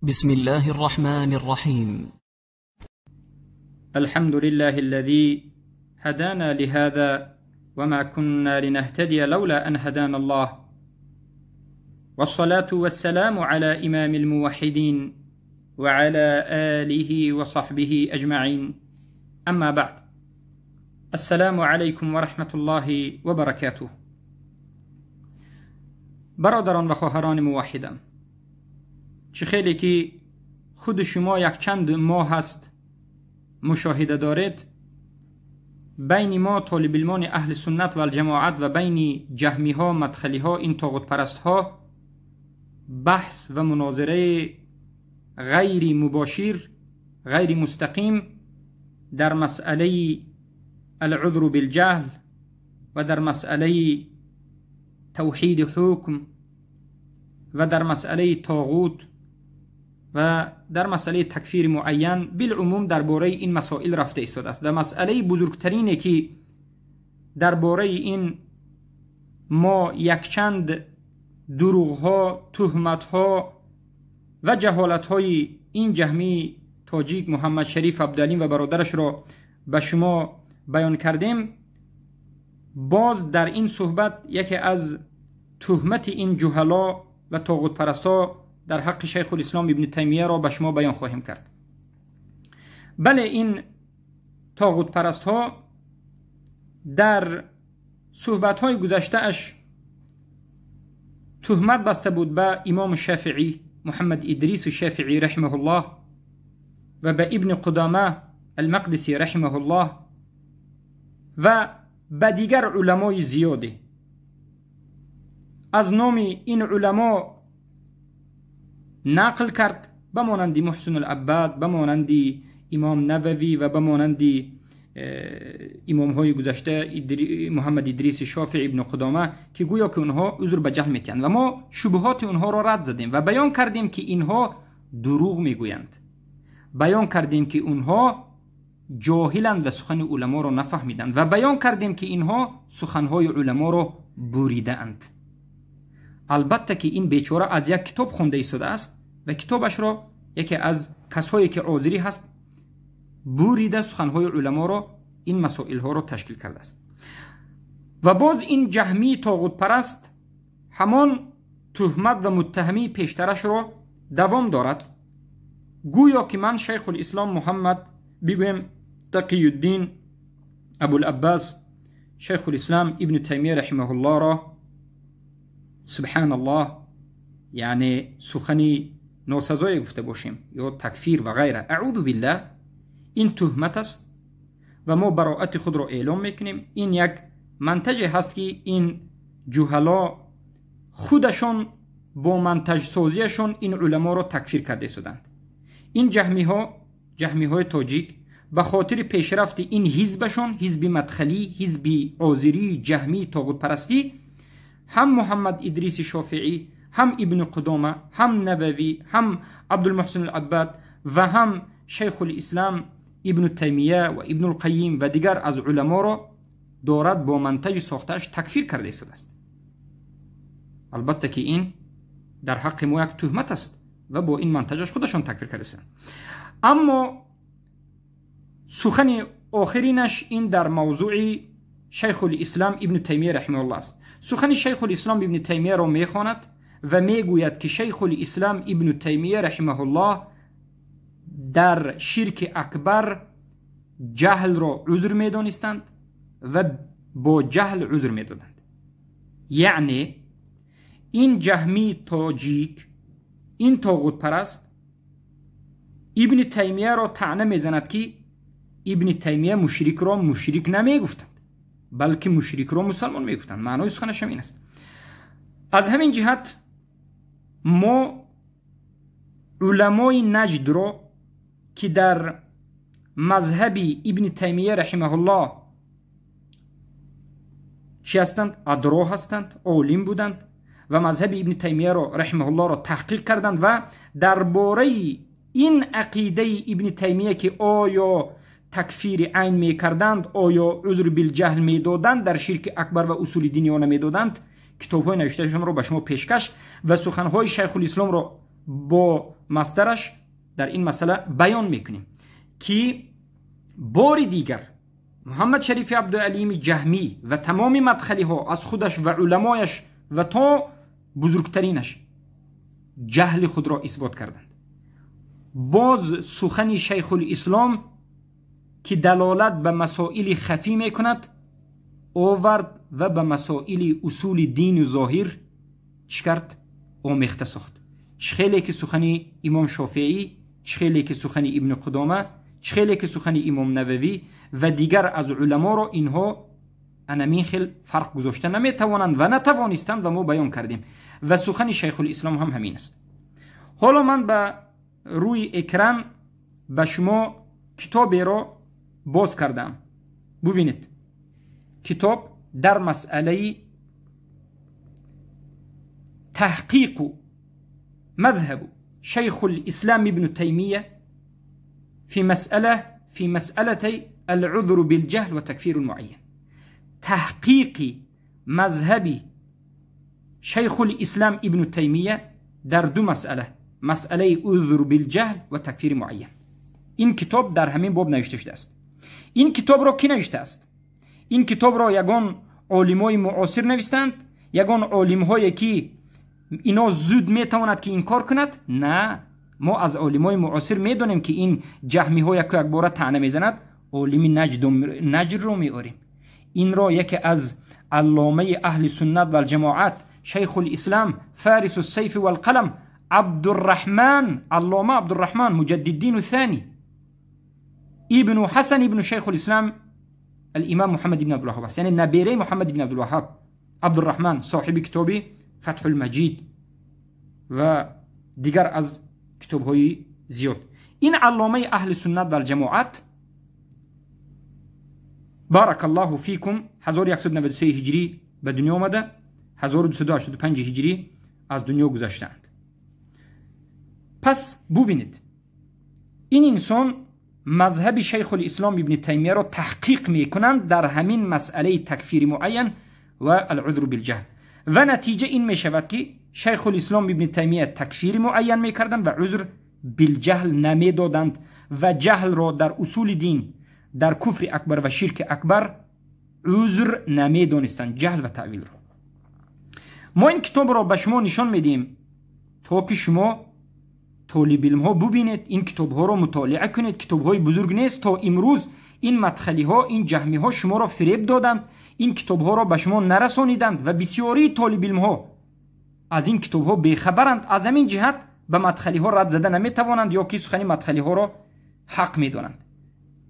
بسم الله الرحمن الرحيم. الحمد لله الذي هدانا لهذا وما كنا لنهتدي لولا أن هدانا الله، والصلاة والسلام على إمام الموحدين وعلى آله وصحبه أجمعين، أما بعد. السلام علیکم و رحمت الله و برکاته. برادران و خواهران موحدم، چه خیلی که خود شما یک چند ماه هست مشاهده دارید، بین ما طالب علمان اهل سنت و الجماعت و بین جهمی ها، مدخلی ها، این طاغوت پرست ها بحث و مناظره غیر مباشر، غیر مستقیم در مسئله العذر بالجهل و در مسئله توحید حکم و در مسئله طاغوت و در مسئله تکفیر معین، بالعموم درباره این مسائل رفته ایستاده است. و مسئله بزرگترینه که درباره این ما یکچند دروغها، تهمتها و جهالتهای این جهمی تاجیک محمد شریف عبدالعلیم و برادرش را به شما بیان کردیم، باز در این صحبت یکی از تهمت این جهلا و طاغوت پرستا در حق شیخ الاسلام ابن تیمیه را به شما بیان خواهیم کرد. بله، این طاغوت پرست ها در صحبت های گذشته اش تهمت بسته بود به امام شافعی محمد ادریس شافعی رحمه الله و به ابن قدامه المقدسی رحمه الله و به دیگر علمای زیادی. از نام این علما نقل کرد به مانند محسن العباد، به مانند امام نووی و به مانند امام های گذشته محمد ادریس شافعی ابن قدامه، که گویا که اونها عذر به جهل میتیند و ما شبهات اونها را رد زدیم و بیان کردیم که اینها دروغ میگویند، بیان کردیم که اونها جاهلند و سخن علما را نفهمیدند و بیان کردیم که اینها سخنهای علما را بریده اند. البته که این بیچاره از یک کتاب خونده ایستاده است و کتابش را یکی از کسایی که عذری هست بریده سخنهای علما را، این مسائل ها را تشکیل کرده است. و باز این جهمی طاغوت پرست همان تهمت و متهمی پیشترش را دوام دارد، گویا که من شیخ الاسلام محمد بگویم تقی الدین ابوالعباس شیخ الاسلام ابن تیمیه رحمه الله را، سبحان الله، یعنی سخنی ناسزای گفته باشیم یا تکفیر و غیره. اعوذ بالله، این تهمت است و ما براءت خود را اعلام میکنیم. این یک منتج هست که این جهلا خودشان با منتج سازیشان این علما را تکفیر کرده شدند. این جهمی ها، جهمی های تاجیک، به خاطر پیشرفت این حزبشان، حزب مدخلی، حزب آذری، جهمی طاغوت پرستی، هم محمد ادریس شافعی، هم ابن قدامه، هم نووی، هم عبدالمحسن العباد و هم شیخ الاسلام ابن تیمیه و ابن القیم و دیگر از علما را دارد با منتج ساختهش تکفیر کرده است. البته که این در حق ما یک تهمت است و با این منتجش خودشان تکفیر کرده است. اما سخن آخرینش این در موضوع شیخ الاسلام ابن تیمیه رحمه الله است. سخن شیخ الاسلام ابن تیمیه را میخواند و میگوید که شیخ الاسلام ابن تیمیه رحمه الله در شرک اکبر جهل را عذر میدانستند و با جهل عذر میدادند. یعنی این جهمی تاجیک، این طاغوت پرست ابن تیمیه را طعنه میزند که ابن تیمیه مشرک را مشرک نمیگفتند، بلکه مشرک را مسلمان میگفتند. معنای سخنش هم این است. از همین جهت ما علمای نجد را که در مذهب ابن تیمیه رحمه الله چی هستند؟ ادرا هستند، عالم بودند و مذهب ابن تیمیه را رحمه الله را تحقیق کردند و درباره این عقیده ابن تیمیه که آیا تکفیر عین میکردند، آیا عذر بالجهل میدادند در شرک اکبر و اصول دینی آن میدادند، کتاب های نوشتهشان را به شما پیشکش و سخنهای شیخ الاسلام را با مصدرش در این مسئله بیان میکنیم که بار دیگر محمد شریف عبدالعلیم جهمی و تمام مدخلی ها از خودش و علمایش و تا بزرگترینش جهل خود را اثبات کردند. باز سخن شیخ الاسلام که دلالت به مسائل خفی میکند آورد و به مسائل اصول دین و ظاهر چی کرد؟ آمیخته ساخت. چه که سخن امام شافعی، چه که سخن ابن قدامه، چه که سخن امام نووی و دیگر از علما را اینها انمین خیل فرق گذاشته نمیتوانند و نتوانستند و ما بیان کردیم و سخن شیخ الاسلام هم همین است. حالا من به روی اکران به شما کتابی را باز کردم. ببینید کتاب در مسئله تحقیق مذهب شیخ الاسلام ابن تیمیه في مسألة العذر بالجهل وتكفير المعين. تحقیق مذهب شیخ الاسلام ابن تیمیه در دو مسئله، مسئله عذر بالجهل و تکفیر معین. این کتاب در همین باب نوشته شده است. این کتاب را کی نوشته است؟ این کتاب را یگان عالمای معاصر نوشتند، یگان عالم‌هایی که اینا زود میتواند که این کار کند؟ نه، ما از عالمای معاصر میدانیم که این جهمی ها یک باره طعنه میزند. عالم نجد رو میاریم. این را یکی از علامه اهل سنت و الجماعت شیخ الاسلام فارس السیف والقلم عبدالرحمن، علامه عبدالرحمن مجدد الدین الثانی ابن حسن ابن شیخ الاسلام الامام محمد بن عبدالوهاب است، یعنی نبیره محمد بن عبدالوهاب عبدالرحمن صاحب کتاب فتح المجید و دیگر از کتاب‌های زیاد. این علامه اهل سنت و الجماعت بارک الله فیکم 1193 هجری به دنیا آمده، 1285 هجری از دنیا گذشتند. پس ببینید این انسان مذهب شیخ الاسلام ابن تیمیه را تحقیق میکنند در همین مسئله تکفیر معین و العذر بالجهل و نتیجه این میشود که شیخ الاسلام ابن تیمیه تکفیر معین میکردند و عذر بالجهل نمیدادند و جهل را در اصول دین در کفر اکبر و شرک اکبر عذر نمیدانستند، جهل و تأویل را. ما این کتاب را به شما نشان میدیم تا که شما طالب علم ها ببینید، این کتاب ها را مطالعه کنید. کتاب های بزرگ نیست. تا امروز این مدخلی ها، این جهمی ها شما را فریب دادند، این کتاب ها را به شما نرسانیدند و بسیاری طالب علم ها از این کتاب ها بیخبرند. از همین جهت به مدخلی ها رد زده نمیتوانند یا که سخن مدخلی ها را حق میدانند.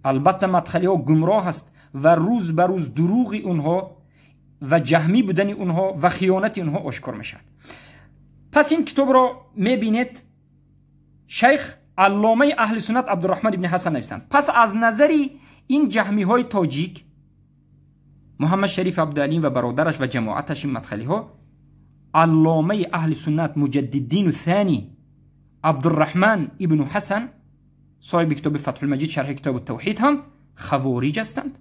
البته مدخلی ها گمراه است و روز به روز دروغ اونها و جهمی بودن اونها و خیانت اونها آشکار میشود. پس این کتاب را میبینید شیخ علامه اهل سنت عبدالرحمن ابن حسن هستند. پس از نظر این جهمی های تاجیک محمد شریف عبدالعلیم و برادرش و جماعتش این مدخلی ها، علامه اهل سنت مجدد الدین الثانی عبدالرحمن ابن حسن صاحب کتاب فتح المجید شرح کتاب التوحید هم خوارج هستند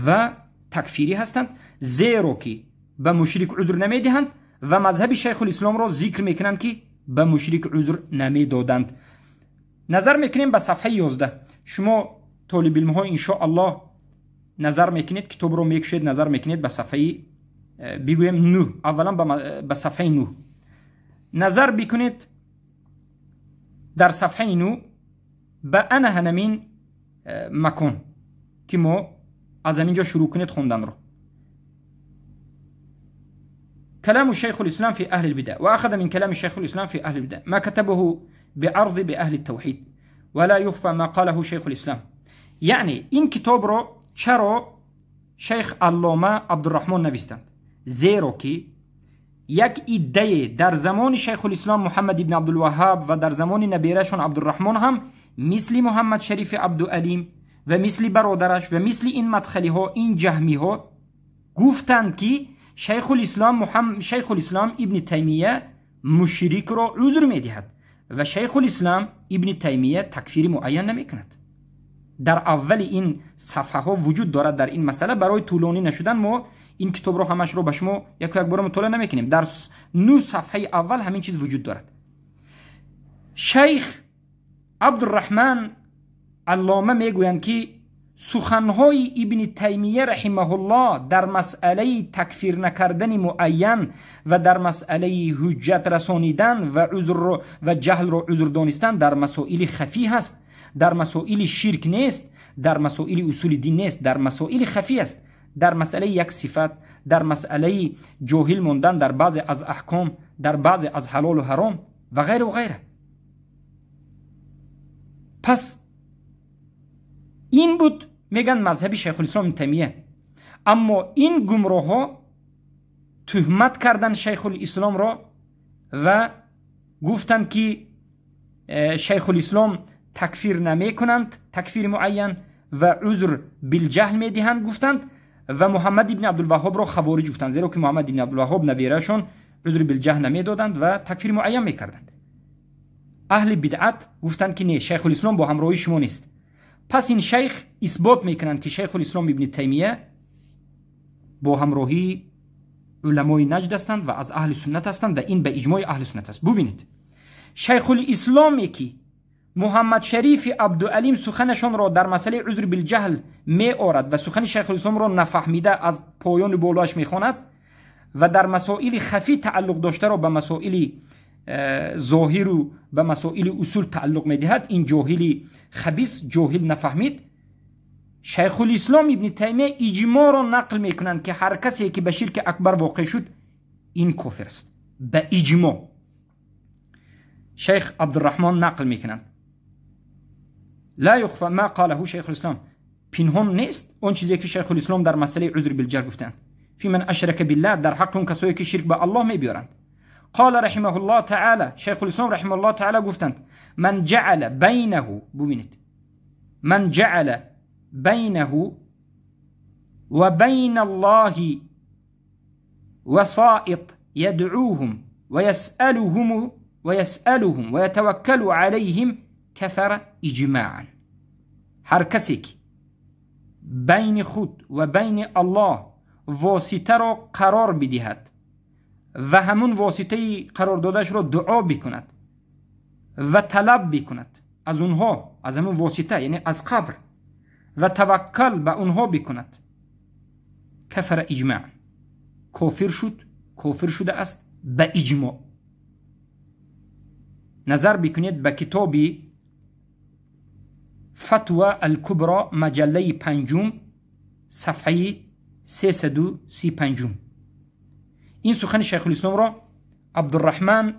و تکفیری هستند، زیرا که به مشرک عذر نمیدهند و مذهب شیخ الاسلام را ذکر میکنند که به مشرک عذر نمیدادند. نظر میکنیم به صفحه 11. شما طالب علم ها ان شاء الله نظر میکنید، کتاب رو میکشید، نظر میکنید به صفحه بگویم 9. اولا به صفحه 9 نظر بکنید. در صفحه 9 به انا هنمین مکان که ما از همینجا شروع کنید خوندن رو. كلام شيخ الإسلام في أهل البدع، وأخذ من كلام شيخ الإسلام في أهل البدع ما كتبه بعرض بأهل التوحيد ولا يخفى ما قاله شيخ الإسلام. یعنی این کتاب رو چرا شیخ علامه عبدالرحمن نوشتند؟ زیرا که یک ایده در زمان شیخ الاسلام محمد ابن عبدالوهاب و در زمان نبیرشون عبدالرحمن هم مثل محمد شریف عبدالعلیم و مثل برادرش و مثل این مدخلی ها، این جهمی ها گفتند که شیخ الاسلام ابن تیمیه مشرک را عذر میدهد و شیخ الاسلام ابن تیمیه تکفیر معین نمیکند. در اول این صفحه ها وجود دارد در این مسئله. برای طولانی نشدن ما این کتاب رو همش رو به شما یک یک بار مطالعه نمیکنیم. در 9 صفحه اول همین چیز وجود دارد. Шайх Абдурраҳман Аллома мегӯянд, ки суханҳои Ибни Таймия раҳимаҳуллоҳ дар масъалаи такфир накардани муайян ва дар масъалаи ҳуҷҷат расонидан ва узрро ва ҷаҳлро узр донистан дар масоили хафӣ ҳаст, дар масоили ширк нест, дар масоили усули дин нест, дар масоили хафӣ аст, дар масъалаи як сифат, дар масъалаи ҷоҳил мондан дар баъзе аз аҳком, дар баъзе аз ҳалолу ҳаром ва ғайра ва ғайра. Пас ин буд мегӯянд мазҳаби Шайхулислом Ибни Таймия. Аммо ин гумроҳҳо туҳмат карданд Шайхулисломро ва гуфтанд, ки Шайхулислом такфир намекунанд, такфири муайян ва узр билҷаҳл медиҳанд гуфтанд ва Муҳаммад ибни Абдулваҳҳобро хавориҷ гуфтанд, зеро ки Муҳаммад ибни Абдулваҳҳоб набираашон узр билҷаҳл намедоданд ва такфири муайян мекарданд. Аҳли бидъат гуфтанд, ки не, Шайхулислом бо ҳамроҳии шумо нест. Пас ин шайх исбот мекунанд, ки Шайхулислом Ибни Таймия бо ҳамроҳии уламои наҷд ҳастанд ва аз аҳли суннат ҳастанд ва ин ба иҷмои аҳли суннат аст. Бубинед, Шайхулисломе ки Муҳаммад Шарифи Абдуалим суханашонро дар масъалаи узр билҷаҳл меорад ва сухани Шайхулисломро нафаҳмида аз поёни болоаш мехонад ва дар масоили хафӣ тааллуқ доштаро ба масоили зоҳиру ба масоили усул тааллуқ медиҳад, ин ҷоҳили хабис, ҷоҳил нафаҳмид. Шайхулислом Ибни Таймия иҷмоъро нақл мекунанд, ки ҳар касе ки ба ширки акбар воқеъ шуд, ин кофир аст ба иҷмоъ. Шайх Абдурраҳмон нақл мекунанд: ла юхфа ма қолаҳу Шайхулислом, пинҳон нест он чизе ки Шайхулислом дар масъалаи узр билҷаҳл гуфтанд, фи ман ашрака биллаҳ, дар ҳаққи он касое ки ширк ба Аллоҳ мебиёранд. قال رحمه الله تعالى، شيخ الإسلام رحمه الله تعالى گفتند من جعل بينه، ببینید، من جعل بينه وبين الله وسائط يدعوهم ويسألهم ويتوكل عليهم كفر إجماعا. هر کسی که بین خود و بین الله واسطه را قرار بدهد و همون واسطه قرار دادهش را دعا بکند و طلب بکند از اونها، از همون واسطه یعنی از قبر، و توکل به اونها بکند، کفر اجماع، کافر شد، کافر شده است به اجماع. نظر بکنید به کتاب فتوى الکبرا مجله پنجم صفحه 335. این سخن شیخ الاسلام را عبدالرحمن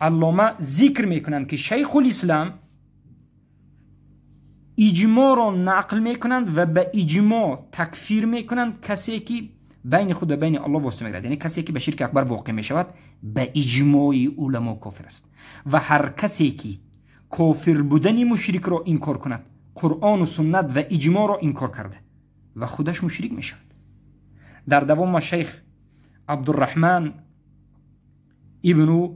علامه ذکر میکنند که شیخ الاسلام اجماع را نقل میکنند و به اجماع تکفیر میکنند کسی که بین خود و بین الله واسطه میگیرد، یعنی کسی که به شرک اکبر واقع میشود به اجماع علما کافر است و هر کسی که کافر بودن مشرک را انکار کند قرآن و سنت و اجماع را انکار کرده و خودش مشرک میشود. در دوام شیخ عبدالرحمن ابن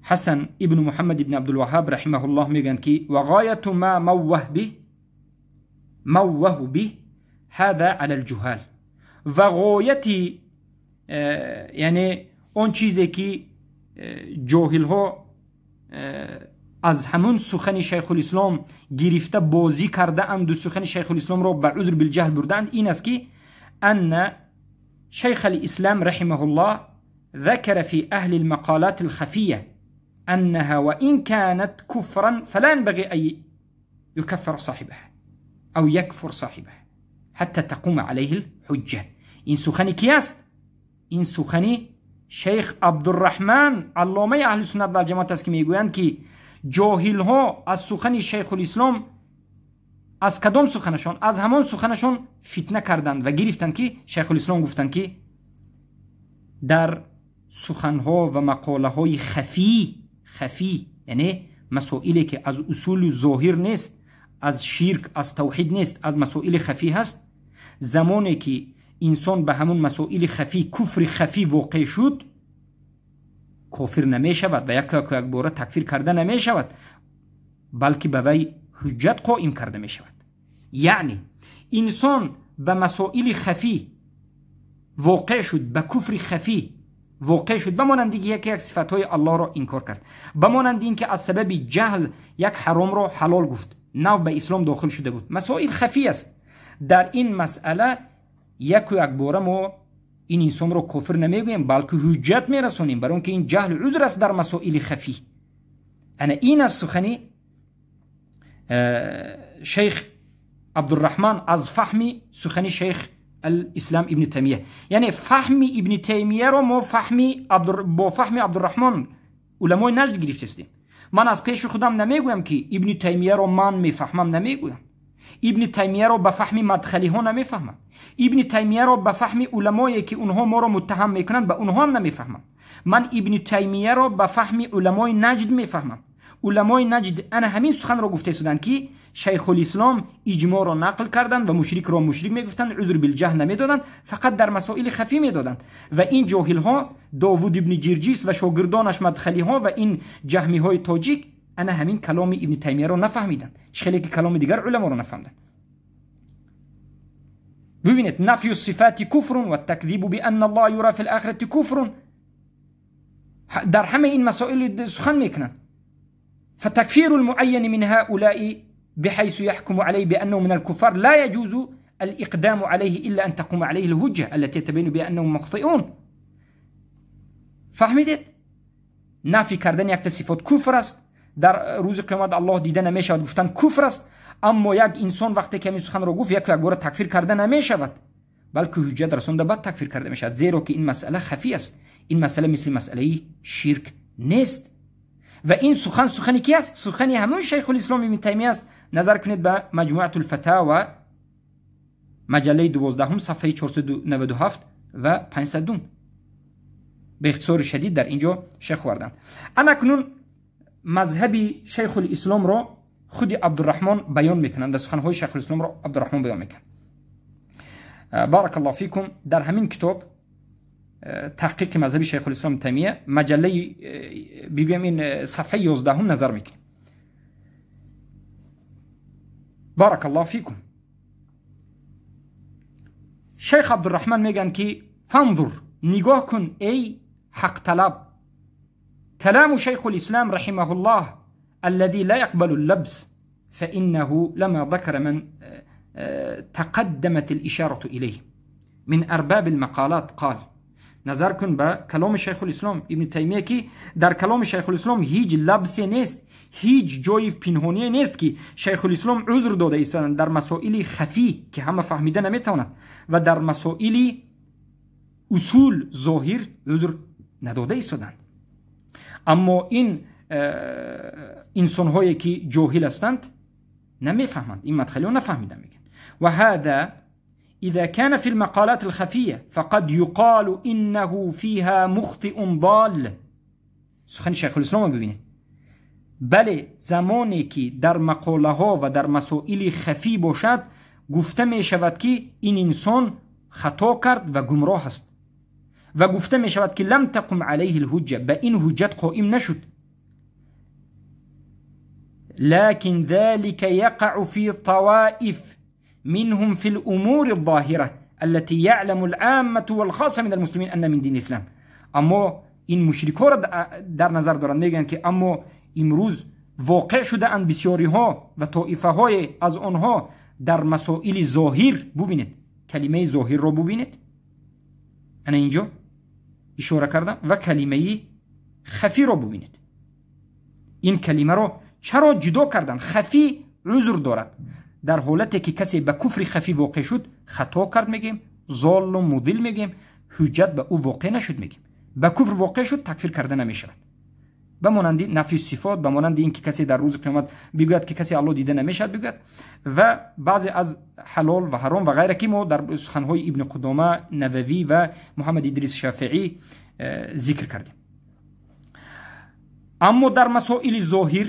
حسن ابن محمد ابن عبدالوهاب رحمه الله میگن که و غایت ما موه به هذا علی الجهال، و غایت یعنی اون چیزی که جاهل ها از همون سخن شیخ الاسلام گرفته بازی کرده اند و سخن شیخ الاسلام را به عذر بالجهل بردند، این است که ان شيخ الإسلام رحمه الله ذكر في أهل المقالات الخفية أنها وإن كانت كفرا فلا ينبغي أن يكفر صاحبها أو يكفر صاحبها حتى تقوم عليه الحجة. این سخنی کی است؟ این سخنی شیخ عبدالرحمن علامه اهل سنت و الجماعت است که میگویند که جاهل ها از سخن شیخ الاسلام، از کدام سخنشان؟ از همان سخنشان فتنه کردند و گرفتند که شیخ الاسلام گفتند که در سخنها و مقاله های خفی، یعنی مسائلی که از اصول ظاهر نیست، از شرک، از توحید نیست، از مسائل خفی هست، زمانی که انسان به همون مسائل خفی، کفر خفی واقع شد، کافر نمی شود و یک باره تکفیر کرده نمی شود، بلکه به وی حجت قائم کرده می شود. یعنی انسان به مسائل خفی واقع شد، به کفر خفی واقع شد، به مانند اینکه یک صفتهای الله را انکار کرد، به مانند اینکه از سبب جهل یک حرام را حلال گفت، نو به اسلام داخل شده بود. مسائل خفی است. در این مسئله یک و یک باره ما این انسان را کافر نمیگوییم، بلکه حجت میرسانیم، برای اینکه این جهل عذر است در مسائل خفی. انا این از سخنی شیخ عبدالرحمن از فهم سخنی شیخ الاسلام ابن تیمیه، یعنی فهم ابن تیمیه را ما با فهم عبدالرحمن علمای نجد گرفته. من از پیش خودم نمیگویم که ابن تیمیه را من میفهمم، نمیگویم. ابن تیمیه را به فهم مدخلی ها نمیفهمم. ابن تیمیه را به فهم علمایی که اونها ما را متهم میکنند به اونها هم نمیفهمم. من ابن تیمیه را به فهم علمای نجد میفهمم. علمای نجد انا همین سخن را گفته شدند که شیخ الاسلام اجماع را نقل کردند و مشرک را مشرک میگفتند، عذر بالجهل نمیدادند، فقط در مسائل خفی میدادند. و این جاهل ها داوود ابن جرجیس و شاگردانش مدخلی ها و این جهمی های تاجیک انا همین کلام ابن تیمیه را نفهمیدند، چه که کلام دیگر علما را نفهمیدند. ببینید نفی الصفات کفر و التکذیب بان الله یرا فی الاخره کفر. در همه این مسائل سخن میکنند. فتكفير المعين من هؤلاء بحيث يحكم عليه بأنه من الكفار لا يجوز الإقدام عليه إلا أن تقوم عليه الهجة التي تبين بأنهم مخطئون. فهمیدید؟ نفی کردن یک صفات کفر است. در روز قیامت الله دیده نمیشود گفتن کفر است، اما یک انسان وقتی که این سخن را گفت یک بار تکفیر کرده نمیشود، بلکه حجت رسونده بعد تکفیر کرده میشود، زیرا که این مسئله خفی است. این مسئله مثل مسئله شرک نیست. و این سخن سخنی کی است؟ سخنی همون شیخ الاسلام ابن تیمیه است. نظر کنید به مجموعه الفتاوی مجله 12 صفحه 497 و 502. به اختصار شدید در اینجا شیخ وردن. اکنون مذهب شیخ الاسلام را خود عبدالرحمن بیان میکنند و سخنهای شیخ الاسلام را عبدالرحمن بیان میکنند. بارک الله فیکم. در همین کتاب تحقیق مذهب شیخ الاسلام تیمیه مجله بگویم این صفحه 11 نظر میکنیم. بارک الله فیکم. شیخ عبدالرحمن میگن که فانظر، نگاه کن ای حق طلب، كلام شيخ الإسلام رحمه الله الذي لا يقبل اللبس فإنه لما ذكر من تقدمت الإشارة إليه من أرباب المقالات قال. نظر کن به کلام شیخ الاسلام ابن تیمیه که در کلام شیخ الاسلام هیچ لبسی نیست، هیچ جای پنهانی نیست که شیخ الاسلام عذر داده ایستادند در مسائل خفی که همه فهمیده نمیتواند و در مسائل اصول ظاهر عذر نداده ایستادند. اما این انسانهایی که جاهل هستند نمیفهمند، این مدخلی ها نفهمیدن. میگن و هذا إذا كان في المقالات الخفية فقد يقال إنه فيها مخطئ ضال. سخن شیخ الاسلام ببینید. بله، زمانی که در مقاله ها و در مسائل خفی باشد گفته می شود که این انسان خطا کرد و گمراه است و گفته می شود که لم تقم علیه الحجة، به این حجت قائم نشد. لكن ذلك يقع في طوائف منهم في الأمور الظاهرة التي يعلم العامة والخاصة من المسلمين أن من دين الإسلام. اما این مشرک‌ها را در نظر دارند، میگن که اما امروز واقع شده اند بسیاری ها و طائفه های از آنها در مسائل ظاهر. ببینید کلمه ظاهر را ببینید، انا اینجا اشاره کردم، و کلمه خفی را ببینید. این کلمه را چرا جدا کردن؟ خفی عذر دارد. در حالتی که کسی به کفر خفی واقع شد خطا کرد میگیم، ضال و مضل میگیم، حجت به او واقع نشد میگیم. به کفر واقع شد تکفیر کرده نمیشود. به مانند نفی صفات، به مانند اینکه کسی در روز قیامت بگوید که کسی الله دیده نمیشد بگوید، و بعضی از حلال و حرام و غیره که ما در سخنهای ابن قدامه، نووی و محمد ادریس شافعی ذکر کردیم. اما در مسائل ظاهر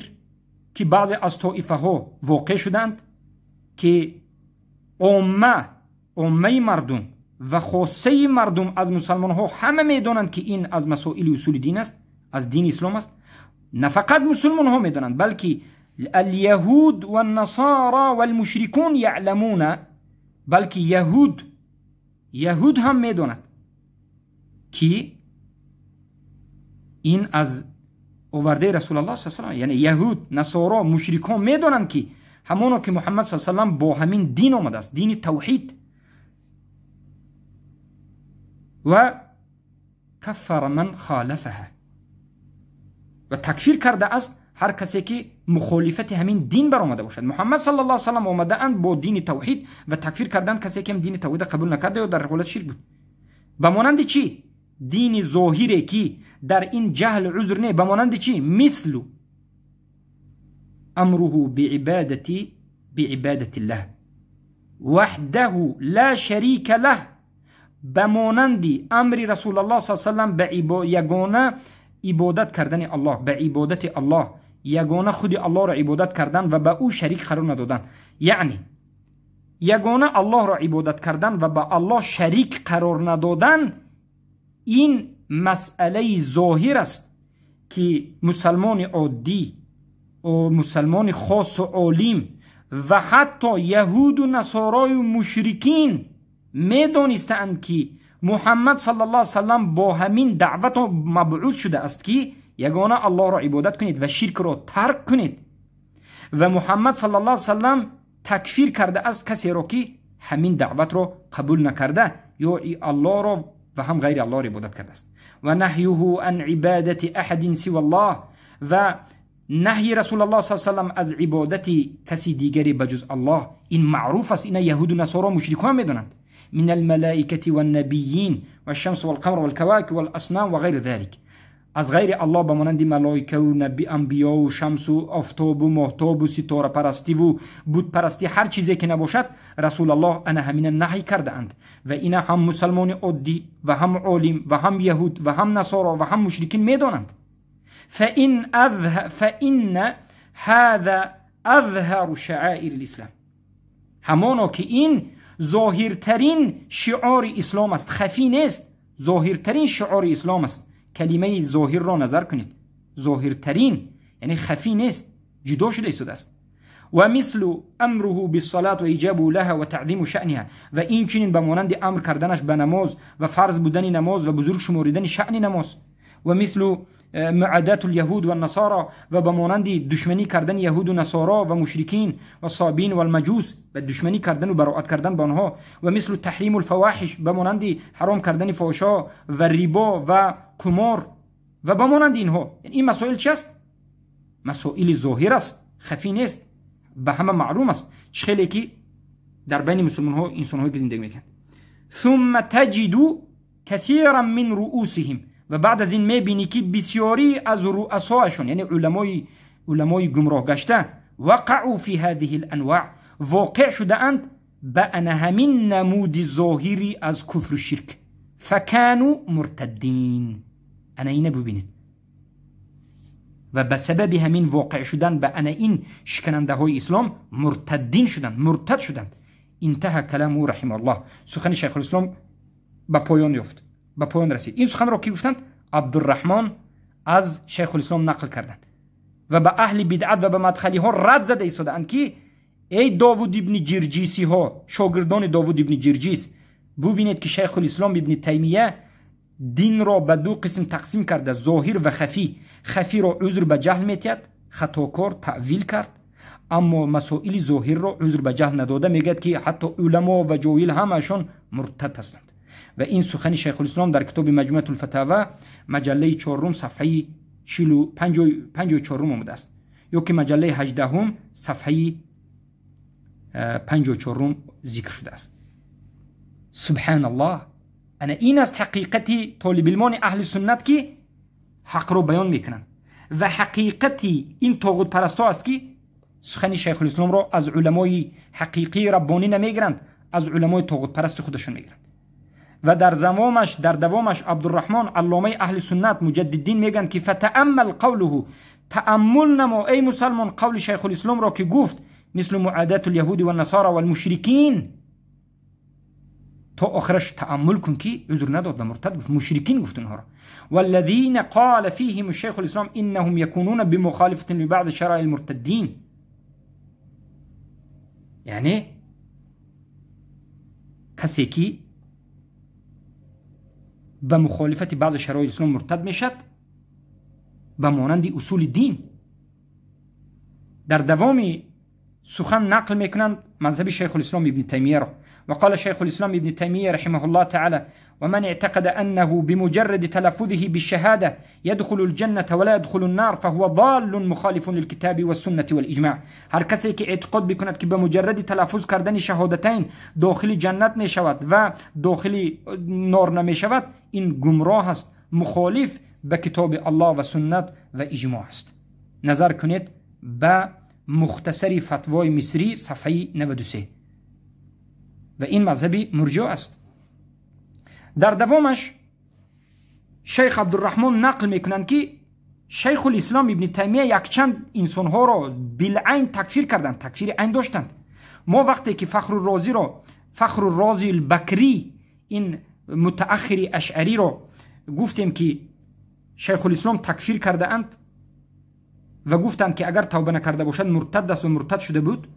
که بعضی از طائفه ها واقع شدند که عامه مردم و خاصه مردم از مسلمان ها همه میدانند که این از مسائل اصول دین است، از دین اسلام است. نه فقط مسلمان ها میدانند، بلکه الیهود و النصارى و المشرکون یعلمون، بلکه یهود هم میداند که ин аз овардаи Расулуллоҳ саллаллоҳу алайҳи васаллам, яъне яҳуд, насоро, мушрикон медонанд ки ҳамоно ки Муҳаммад саллаллоҳу алайҳи васаллам бо ҳамин дин омадааст, дини тавҳид. Ва каффара ман холафаҳа, ва такфир кардааст ҳар касе ки мухолифати ҳамин дин баромада бошад. Муҳаммад саллаллоҳу алайҳи васаллам омадаанд бо дини тавҳид ва такфир карданд касе ки дини тавҳид қабул накарда ё дар ҳолати ширк буд. Ба монанди чӣ? Дини зоҳире ки дар ин ҷаҳл узр не, ба монанди чӣ? Мислу амруҳу биибадатиллаҳ ваҳдаҳу ла шарика лаҳ, ба монанди амри Расулуллоҳ саллаллоҳу алайҳи васаллам ба ягона ибодат кардани Аллоҳ, ба ибодати Аллоҳ, ягона худи Аллоҳро ибодат кардан ва ба ӯ шарик қарор надодан. Яъне ягона Аллоҳро ибодат кардан ва ба Аллоҳ шарик қарор надодан, ин масъалаи зоҳир аст ки мусалмони оддӣ, мусалмони хосу олим ва ҳатто яҳуду насорою мушрикин медонистаанд ки Муҳаммад саллаллоҳу алайҳи васаллам бо ҳамин даъват мабъус шудааст ки ягона Аллоҳро ибодат кунед ва ширкро тарк кунед. Ва Муҳаммад саллаллоҳу алайҳи васаллам такфир кардааст касеро ки ҳамин даъватро қабул накарда ё Аллоҳро ва ҳам ғайри Аллоҳро ибодат кардааст. Ва наҳюҳу ан ибадати аҳадин сива Аллоҳ, ва наҳйи Расулуллоҳ саллаллоҳу алайҳи васаллам аз ибодати каси дигаре ба ҷуз Аллоҳ, ин маъруф аст, ина яҳуду насоро мушрикон медонанд. من الملائكة والنبيين والشمس والقمر والكواكب والأصنام وغير ذلك، از غیر الله به مانند ملائکه و نبی، انبیا و شمس و آفتاب و ماهتاب و ستاره پرستی و بت پرستی، هر چیزی که نباشد رسول الله انا همین نهی کرده اند. و اینا هم مسلمان عادی و هم عالم و هم یهود و هم نصارا و هم مشرکین میدانند. فإن هذا اظهر شعائر الاسلام، همانا که این ظاهرترین شعار اسلام است، خفی نیست، ظاهرترین شعار اسلام است. کلمه ظاهر را نظر کنید، ظاهرترین یعنی خفی نیست، جدا شده ایستاده است. و مثل امره بالصلاة و ایجاب لها و تعظیم شأنها، و این چنین به مانند امر کردنش به نماز و فرض بودن نماز و بزرگ شماریدن شأن نماز. و مثل معادات اليهود والنصارى، و به مانند دشمنی کردن یهود و نصارا و مشرکین و صابین و المجوس، و دشمنی کردن و براعت کردن به آنها. و مثل تحریم الفواحش، به مانند حرام کردن فحشا و ربا و قمار و به مانند اینها. این مسائل چی است؟ مسائل ظاهر است، خفی نیست، به همه معلوم است. چه خیلی که در بین مسلمان ها انسان هایی که زندگی میکنند. ثم تجد كثيرا من رؤوسهم، و بعد از این میبینی که بسیاری از رؤسایشون، یعنی علمای گمراه گشته، وقعوا فی هذه الانواع، واقع شده اند به همین نمود ظاهری از کفر و شرک. فکانوا مرتدین. انا اینه ببینید، و به سبب همین واقع شدن به انا این شکننده های اسلام مرتدین شدند، مرتد شدند. انتهى کلامه رحمه الله. سخن شیخ الاسلام به پایان یافت، به پایان رسید. این سخن را کی گفتند؟ عبدالرحمن از شیخ الاسلام نقل کردند و به اهل بدعت و به مدخلی ها رد زده ایستادند که ای داوود ابن جرجیسی ها، شاگردان داوود ابن جرجیس، ببینید که شیخ الاسلام ابن تیمیه دین را به دو قسم تقسیم کرده، ظاهر و خفی. خفی را عذر به جهل میتید، خطاکار تأویل کرد، اما مسائل ظاهر را عذر به جهل نداده، میگه که حتی علما و جاهل همشون مرتد هستند. و این سخن شیخ الاسلام در کتاب مجموعه الفتاوی مجله 4 صفحه 54 آمده است، یا که مجله 18 صفحه 54 ذکر شده است. سبحان الله. انا این است حقیقت طالب علمان اهل سنت که حق را بیان میکنند، و حقیقت این طاغوت پرستا است که سخن شیخ الاسلام را از علمای حقیقی ربانی نمیگیرند، از علمای طاغوت پرست خودشون میگیرند. و در دوامش عبدالرحمن علامه اهل سنت مجددین میگن که فتأمل قوله، تأمل نما ای مسلمان قول شیخ الاسلام را که گفت مثل معادات اليهود والنصارى والمشرکین، تا آخرش تأمل کن که عذر نداد و مرتد گفت، مشرکین گفت اونها را. والذین قال فيهم الشيخ الاسلام انهم يكونون بمخالفة لبعض شرائع المرتدین، یعنی کسی که به مخالفت بعض شرایع اسلام مرتد میشد، به مانند اصول دین. در دوام سخن نقل میکنند مذهب شیخ الاسلام ابن تیمیه را. وقال شيخ الإسلام ابن تيمية رحمه الله تعالى: ومن اعتقد أنه بمجرد تلفظه بالشهادة يدخل الجنة ولا يدخل النار فهو ضال مخالف للكتاب والسنة والإجماع. هر کسی که اعتقاد بکند که به مجرد تلفظ کردن شهادتین داخل جنت می شود و داخل نار نمی شود، این گمراه است، مخالف به کتاب الله و سنت و اجماع است. نظر کنید به مختصر فتوای مصری صفحه 93 و این مذهبی مرجع است. در دوامش شیخ عبدالرحمن نقل میکنند که شیخ الاسلام ابن تیمیه یکچند انسانها را بالعین تکفیر کردند، تکفیر عین داشتند. ما وقتی که فخر الرازی را، فخر الرازی البکری، این متأخر اشعری را گفتیم که شیخ الاسلام تکفیر کرده اند و گفتند که اگر توبه نکرده باشد مرتد است و مرتد شده بود،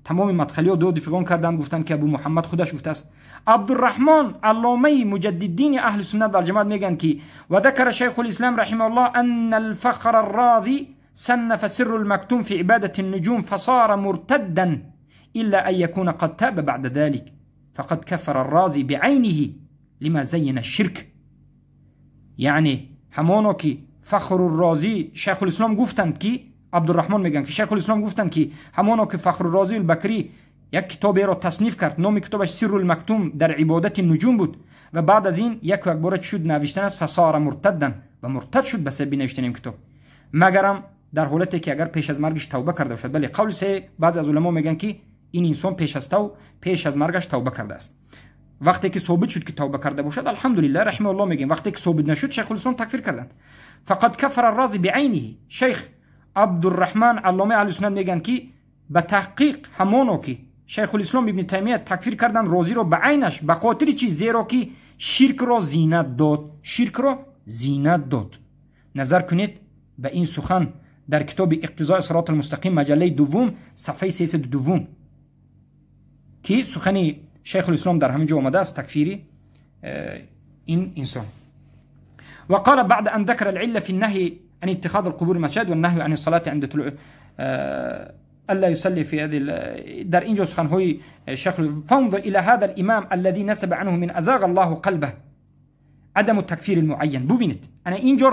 تمام مدخلی ها دو فغان کردند، گفتند که ابو محمد خودش گفته است. عبدالرحمن علامه مجددین اهل سنت و الجماعت میگن که و ذکر شیخ الاسلام رحمه الله ان الفخر الراضی صنف سر المكتوم في عبادة النجوم فصار مرتدا إلا أن يكون قد تاب بعد ذلك فقد كفر الرازي بعينه لما زين الشرك. یعنی همانو که فخر الرازی شیخ الاسلام گفتند که عبدالرحمن میگن که شیخ الاسلام گفتند که همانو که فخر الرازی البکری یک کتابی را تصنیف کرد، نام کتابش سر المکتوم در عبادت نجوم بود و بعد از این یک باره شد نوشتن است فصار مرتدن و مرتد شد به سبب نوشتن این کتاب، مگرم در حالتی که اگر پیش از مرگش توبه کرده باشد. بله، قول سه بعضی از علما میگن که این انسان پیش از مرگش توبه کرده است. وقتی که ثابت شد که توبه کرده باشد الحمدلله رحمه الله میگیم، وقتی که ثابت نشد شیخ الاسلام تکفیر کردند. فقد کفر الرازی بعینه. شیخ عبدالرحمن علامه اهل سنت میگن که به تحقیق همانو که شیخ الاسلام ابن تیمیه تکفیر کردن رازی رو به عینش، به خاطر چی؟ زیرا که شرک را زینت داد، شرک را زینت داد. نظر کنید به این سخن در کتاب اقتضاء صراط المستقیم مجله دوم صفحه 302 که سخن شیخ الاسلام در همینجا آمده است تکفیری این انسان. وقال بعد ان ذكر العله في النهي عن اتخاذ القبور مساجد والنهي عن الصلاه عند طلوع الا يصلي في هذه در اینجا سخنهای شیخ. فانظر الى هذا الامام الذي نسب عنه من ازاغ الله قلبه عدم التكفير المعين. ببینید انا اینجا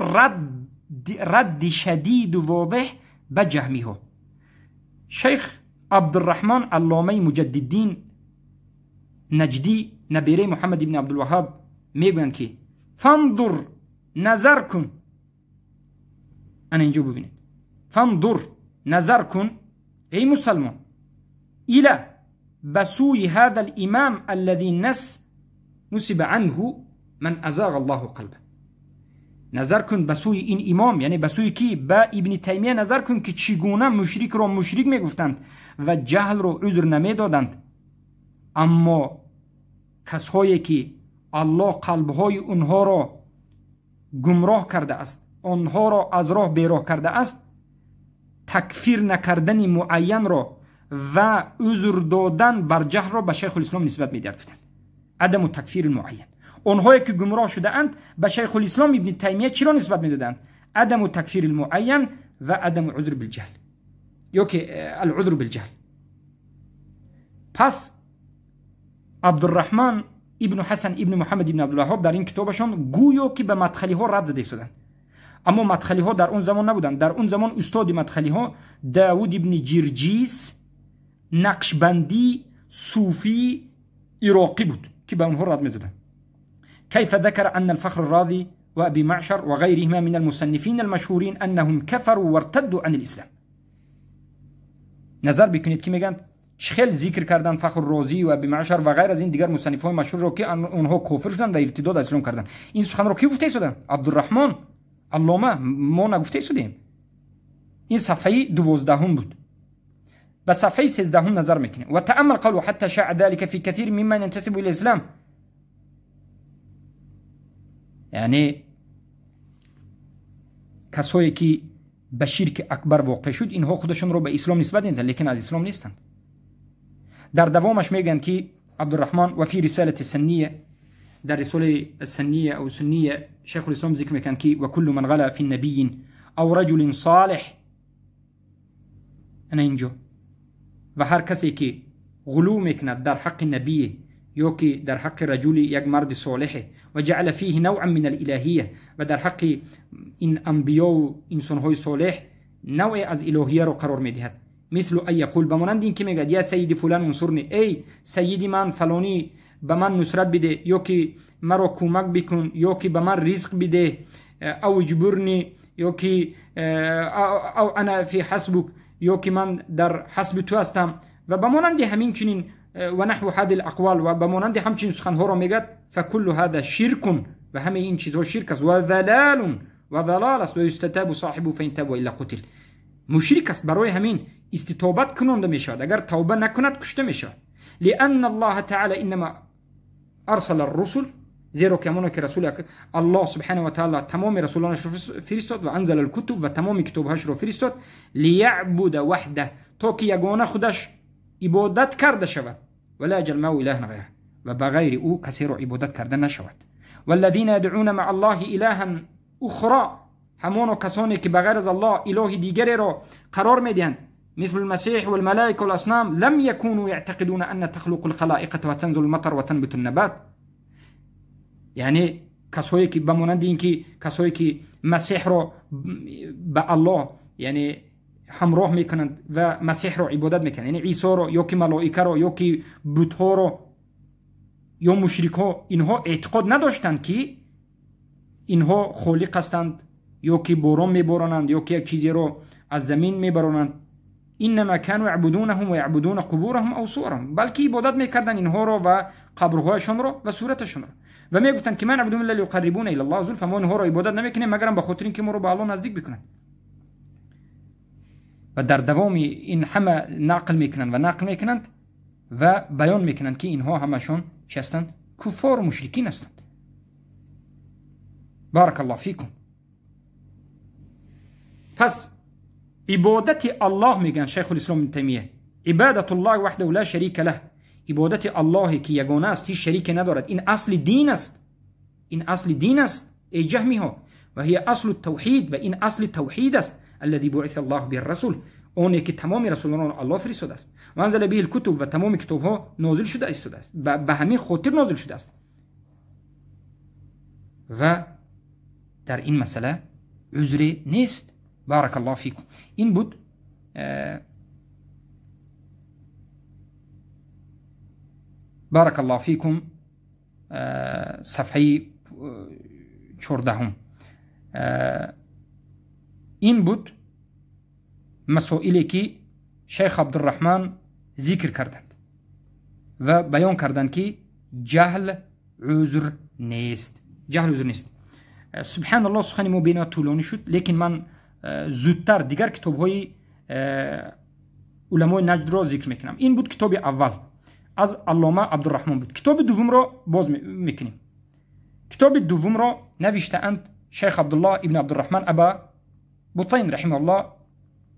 رد شدید و واضح به جهمی ها. شیخ عبدالرحمن علامه مجددین نجدی نبیره محمد ابن عبدالوهاب میگویند که فانظر، نظر کن، انا اینجا ببینید، فانظر نظر کن ای مسلمان الى بسوی هذا الامام الذي نسب عنه من ازاغ الله قلبه. نظر کن به سوی این امام، یعنی به سوی کی؟ به ابن تیمیه نظر کن که چگونه مشرک را مشرک میگفتند و جهل را عذر نمیدادند، اما کسایی که الله قلبهای اونها را گمراه کرده است، آنها را از راه بیراه کرده است، تکفیر نکردن معین را و عذر دادن بر جهل را به شیخ الاسلام نسبت میدهند. عدم تکفیر معین. آنهایی که گمراه شده اند به شیخ الاسلام ابن تیمیه چرا نسبت میدادند؟ عدم تکفیر المعین و عدم عذر بالجهل، یا که العذر بالجهل. پس عبدالرحمن ابن حسن ابن محمد ابن عبدالوهاب در این کتابشان گویا که به مدخلی ها رد زده شدند، اما مدخلی ها در اون زمان نبودند. در اون زمان استاد مدخلی ها داود ابن جرجیس نقشبندی صوفی عراقی بود که به اونها رد میزدند. كيف ذكر أن الفخر الرازي وأبي معشر وغيرهما من المصنفين المشهورين أنهم كفروا وارتدوا عن الإسلام. نظر بکنید که میگن چخل ذکر کردن فخر رازی و ابی معشر و غیر از این دیگر مصنف های مشهور رو که اونها کافر شدن و ارتداد از اسلام کردن. این سخن رو کی گفته شدن؟ عبدالرحمن علامه، ما نگفته شدیم. این صفحه 12 بود. به صفحه 13 نظر میکنیم. و تأمل قوله حتى شاع ذلك في كثير ممن ينتسب الى الاسلام. یعنی کسایی که به شرک اکبر واقع شد اینها خودشون رو به اسلام نسبت میدن، لیکن از اسلام نیستند. در دوامش میگن که عبدالرحمن و فی رساله السنیه، در رساله السنیه او سنیه شیخ الاسلام ذکر میکن که و کل من غلا فی النبی أو رجل صالح. أنا اینجا و هر کسی که غلو میکند در حق نبی یا که در حق رجل یک مرد صالح و جعل فیه نوعا من الالهیه و در حق این انبیا و انسانهای صالح نوع از الهیه رو قرار میدهد، مثل ان یقول، بمانند این که میگه یا سیدی فلان انصرنی، ای سیدی من فلانی به من نصرت بده، یا که مرا کمک بکن، یا که به من رزق بده، او اجبرنی، یا که او انا فی حسبک، یا که من در حسب تو هستم و بمانند همین چنین و نحو هذه الاقوال و بمانند همچنین سخنها را میگد، فکل هذا شرک، و همه این چیزها شرک است و ضلال و ضلال است و یستتاب صاحبه فان تاب الا قتل. مشرک است، برای همین استتابت کننده میشود، اگر توبه نکند کشته میشود. لان الله تعالی انما ارسل الرسل، زیرا که همانا که رسول الله سبحانه و تعالی تمام رسولانش رو فرستاد و انزل الکتب و تمام کتابهاش رو فرستاد، لیعبد وحده، تا که یگانه خودش عبادت کرده شود، ولا یجعل معه اله غیره، و بغیر او کسی رو عبادت کرده نشود. والذین یدعون مع الله الها اخرى، همانا کسانی که بغیر از الله اله دیگری را قرار میدهند، مثل المسيح والملائكة والأصنام، لم يكونوا يعتقدون أن تخلق الخلائق وتنزل المطر وتنبت النبات. یعنی کسایی که بمانند این که کسایی که مسیح را به الله یعنی همراه میکنند و مسیح را عبادت میکنند، یعنی عیسی را یا که ملائکه را یا که بتها را یا مشرک ها، اینها اعتقاد نداشتند که اینها خالق هستند یا که باران میبارانند یا که یک چیزی را از زمین میبارانند. انما كانوا يعبدونهم ويعبدون قبورهم او صورهم، بلکه عبادت میکردند اینها را و قبرهایشان را و صورتشان را، و میگفتند که من عبدون الا لیقربونا الی الله زلفا، ما اینها را عبادت نمیکنیم مگر به خاطر اینکه ما رو به الله نزدیک بکنند. و در دوام این همه نقل میکنند و نقل میکنند و بیان میکنند که اینها همشون چی هستند؟ کفار و مشرکین هستند. بارک الله فیکم. پس عبادت الله میگن شیخ الاسلام ابن تیمیه، عبادت الله وحده لا شریک له، عبادت الله که یگانه است، هیچ شریک ندارد، این اصل دین است، این اصل دین است ای جهمی ها، و هي اصل التوحید، و این اصل توحید است، الذي بعث الله به الرسول، اونی که تمام رسولان الله فرستاده است، و انزل به الکتب، و تمام کتاب ها نازل شده است، به همین خاطر نازل شده است. و در این مسئله عذر نیست. بارک الله فیکم. این بود بارک الله فیکم صفحه 14. این بود مسائلی که شیخ عبدالرحمن ذکر کردند و بیان کردند که جهل عذر نیست، جهل عذر نیست. سبحان الله، سخن ما بینا طولانی شد، لیکن من زودتر دیگر کتاب های علمای نجد را ذکر میکنم. این بود کتاب اول از علامه عبدالرحمن بود. کتاب دوم را باز میکنیم. کتاب دوم را نوشته اند شیخ عبدالله ابن عبدالرحمن ابا بطین رحمه الله،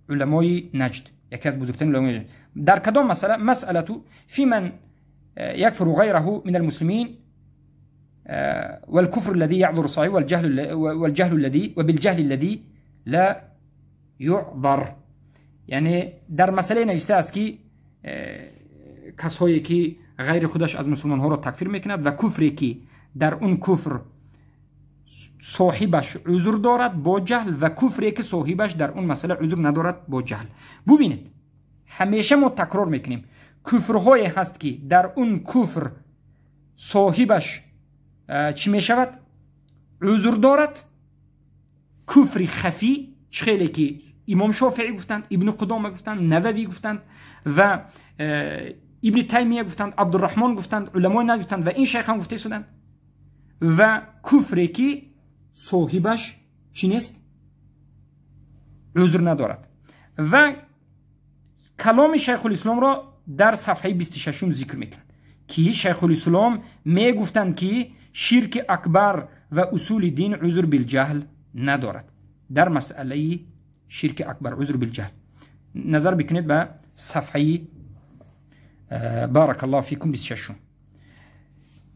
علمای نجد، یکی از بزرگترین علمای نجد. در کدام مسئله؟ مسئله فی من یکفر غیره من المسلمین والكفر الذي يعذر صاحبه والجهل الذي وبالجهل الذي لا يعذر. یعنی در مسئله نوشته است که کسایی که غیر خودش از مسلمان ها را تکفیر میکند و کفری که در اون کفر صاحبش عذر دارد با جهل و کفری که صاحبش در اون مسئله عذر ندارد با جهل. ببینید همیشه ما تکرار میکنیم، کفرهای هست که در اون کفر صاحبش چی میشود؟ عذر دارد. کفر خفی خیلی که امام شافعی گفتند، ابن قدامه گفتند، نووی گفتند و ابن تیمیه گفتند، عبدالرحمن گفتند، علمای نجد گفتند و این شیخ هم گفته شدند. و کفری که صاحبش چی نیست؟ عذر ندارد. و کلام شیخ الاسلام را در صفحه 26 ذکر میکنند که شیخ الاسلام میگفتند که شرک اکبر و اصول دین عذر بالجهل ندارد. در مسئله شرک اکبر عذر بالجهل نظر بکنید به صفحه بارک الله فیکم 26.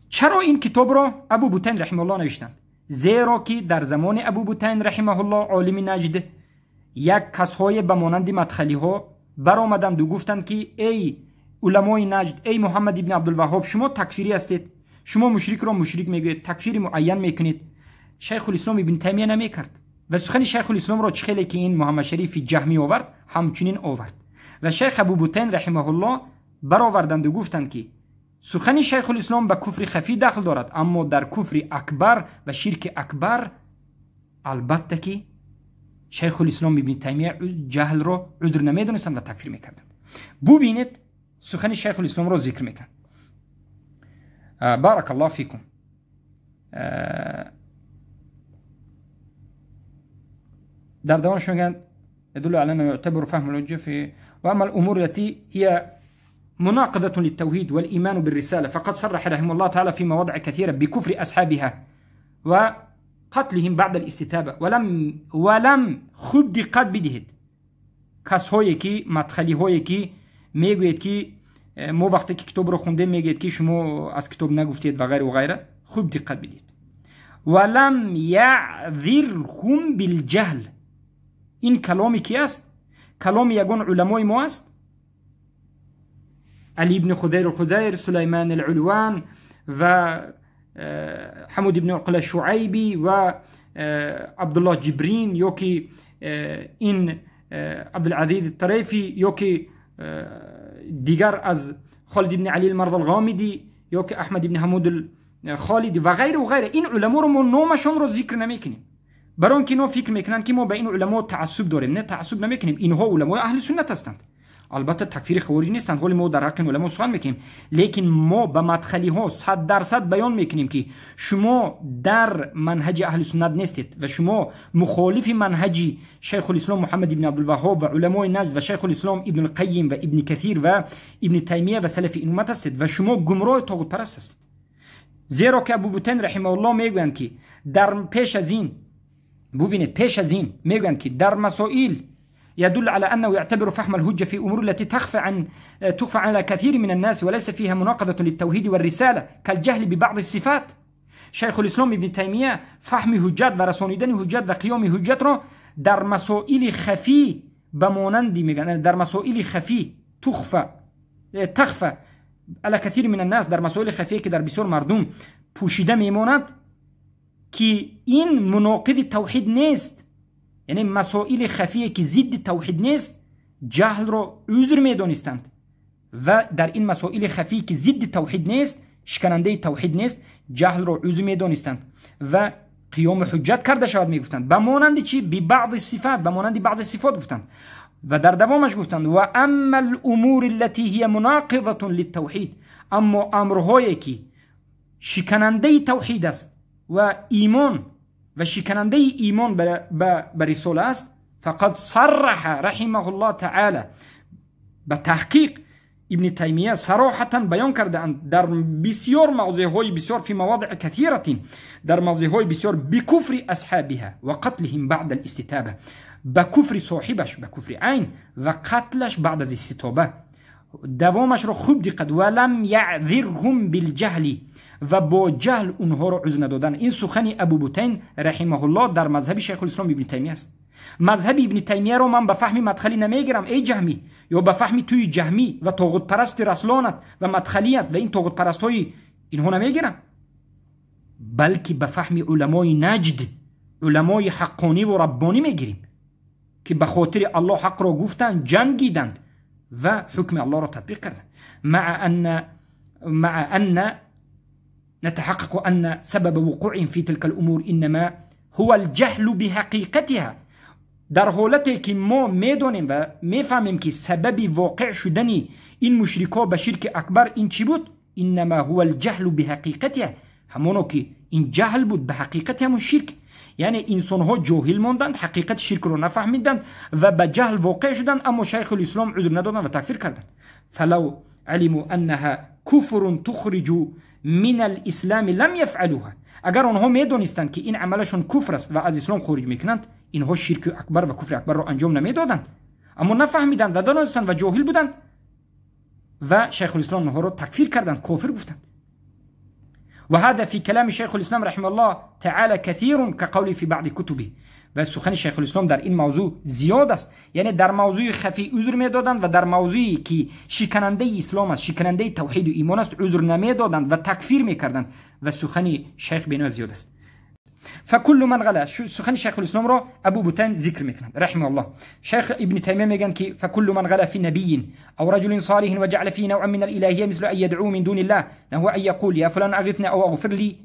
چرا این کتاب را ابو بوتین رحمه الله نوشتند؟ зеро ки дар замони Абу Бутайн раҳимаҳуллоҳ олими Наҷд як касҳое ба монанди мадхалиҳо баромаданду гуфтанд ки эй уламои Наҷд, эй Муҳаммад ибни Абдулваҳҳоб, шумо такфирӣ ҳастед, шумо мушрикро мушрик мегӯед, такфири муайян мекунед. Шайхулислом ибни Таймия намекард ва сухани Шайхулисломро чӣ хеле ки ин Муҳаммад Шарифи Ҷаҳмӣ овард, ҳамчунин овард. Ва шайх Абу Бутайн раҳимаҳуллоҳ бароварданду гуфтанд ки сухани Шайхулислом ба куфри хафӣ дахл дорад, аммо дар куфри акбар ва ширки акбар албатта ки Шайхулислом ибни Таймия ҷаҳлро узр намедонистанд ва такфир мекарданд. Бубинед, сухани Шайхулисломро зикр мекард. Баракаллоҳу фикум. در دوامش میگن يدل على أنه يعتبر فهم الحجة في وأما الأمور التي هي مناقضة للتوحيد والإيمان بالرسالة فقد صرح رحمه الله تعالى في مواضع كثيرة بكفر أصحابها وقتلهم بعد الاستتابة ولم خوب دقت بدهید. کسایی که مدخلی هایی که میگوید که ما وقتی که کتاب رو خونده میگید که شما از کتاب نگفتید و غیره و غیره، خوب دقت بدید. ولم یعذرهم بالجهل، این کلامی کی است؟ کلام یگان علمای ما است، علی ابن خدیر الخدیر، سلیمان العلوان و حمود ابن عقل الشعیبی و عبدالله جبرین، یا که این عبدالعزیز الطریفی، یا که دیگر از خالد ابن علی المرض الغامدی، یا که احمد ابن حمود الخالدی و غیره و غیره. این علما رو ما نامشان رو ذکر نمیکنیم، برای اینکه اینا فکر میکنن که ما به این علما تعصب داریم. نه، تعصب نمیکنیم، اینها علمای اهل سنت هستند، البته تکفیر خوارج نیستند، ولی ما در حق علما سخن میکنیم، لیکن ما به مدخلی ها 100% بیان میکنیم که شما در منهج اهل سنت نیستید و شما مخالف منهج شیخ الاسلام محمد ابن عبدالوهاب و علمای نجد و شیخ الاسلام ابن القیم و ابن کثیر و ابن تیمیه و سلف این امت هستید و شما گمراه طاغوت پرست هستید. زیرا که ابو بوتین رحمه الله میگویند که در پیش از این، ببینید پیش از این میگویند که در مسائل يدل على أنه يعتبر فهم الهجة في أمور التي تخفى على كثير من الناس وليس فيها مناقضة للتوحيد والرسالة كالجهل ببعض الصفات. شیخ الاسلام ابن تیمیه فهم حجت و رسانیدن حجت و قیام حجت را در مسائل خفی به مانندی میگن، در مسائل خفی تخفى على كثير من الناس، در مسائل خفی که در بسیار مردم پوشیده میماند که این مناقض توحید نیست، یعنی مسائل خفیه که ضد توحید نیست جهل را عذر میدانستند و در این مسائل خفی که ضد توحید نیست، شکننده توحید نیست، جهل را عذر میدانستند و قیام حجت کرده شود میگفتند. به مانند چی؟ به بعض صفات، به مانند بعض صفات گفتند و در دوامش گفتند و اما الامور التي هي مناقضة للتوحید، اما امرهایی که شکننده توحید است و ایمان و شکننده ایمان به رساله است، فقد صرح رحمه الله تعالی، به تحقیق ابن تیمیه صراحتا بیان کرده اند در بسیار موضع های بسیار، فی مواضع کثیره، در موضع های بسیار، بکفر اصحابها و قتلهم بعد الاستتابه، به کفر صاحبش، به کفر عین و قتلش بعد از استتابه. دوامش رو خوب دقت، ولم یعذرهم بالجهل، و با جهل اونها رو عذر ندادن. این سخن ابو بوتین رحمه الله در مذهب شیخ الاسلام ابن تیمیه است. مذهب ابن تیمیه رو من به فهم مدخلی نمیگیرم ای جهمی، یا به فهم توی جهمی و طاغوت پرست رسلانت و مدخلیت و این طاغوت پرست های اینها نمیگیرم، بلکه به فهم علمای نجد، علمای حقانی و ربانی میگیریم که به خاطر الله حق را گفتند، جنگیدند و حکم الله را تطبیق کردند. مع ان نتحقق أن سبب وقوعهم في تلك الأمور إنما هو الجهل بحقیقتها. در حالتی که ما میدانیم و میفهمیم که سبب واقع شدن این مشرکا به شرک اکبر این چی بود؟ انما هو الجهل بحقیقتها، همانو که این جهل بود به حقیقت همون شرک. یعنی انسان ها جاهل ماندند، حقیقت شرک رو نفهمیدند و به جهل واقع شدند، اما شیخ الاسلام عذر ندادند و تکفیر کردند. فلو علموا انها کفر تخرج من الاسلام لم يفعلوها، اگر آنها میدانستند که این عملشون کفر است و از اسلام خارج میکنند، اینها شرک اکبر و کفر اکبر را انجام نمیدادند، اما نفهمیدند و دانستند و جاهل بودند و شیخ الاسلام آنها را تکفیر کردند، کافر گفتند. وهذا في كلام شيخ الإسلام رحمه الله تعالى كثير كقوله في بعض كتبه. و سخن شیخ الاسلام در این موضوع زیاد است. یعنی در موضوع خفی عذر میدادند و در موضوعی که شکننده اسلام است، شکننده توحید و ایمان است، عذر نمیدادند و تکفیر میکردند و سخن شیخ بنا زیاد است. فكل من غلا، سخن شیخ الاسلام را ابو بوتین ذکر میکنند رحمه الله. شیخ ابن تیمیه میگن که فكل من غلا في نبي او رجل صالح وجعل فيه نوعا من الالهيه مثل ان يدعو من دون الله، هو ان يقول يا فلان اغثني او اغفر لي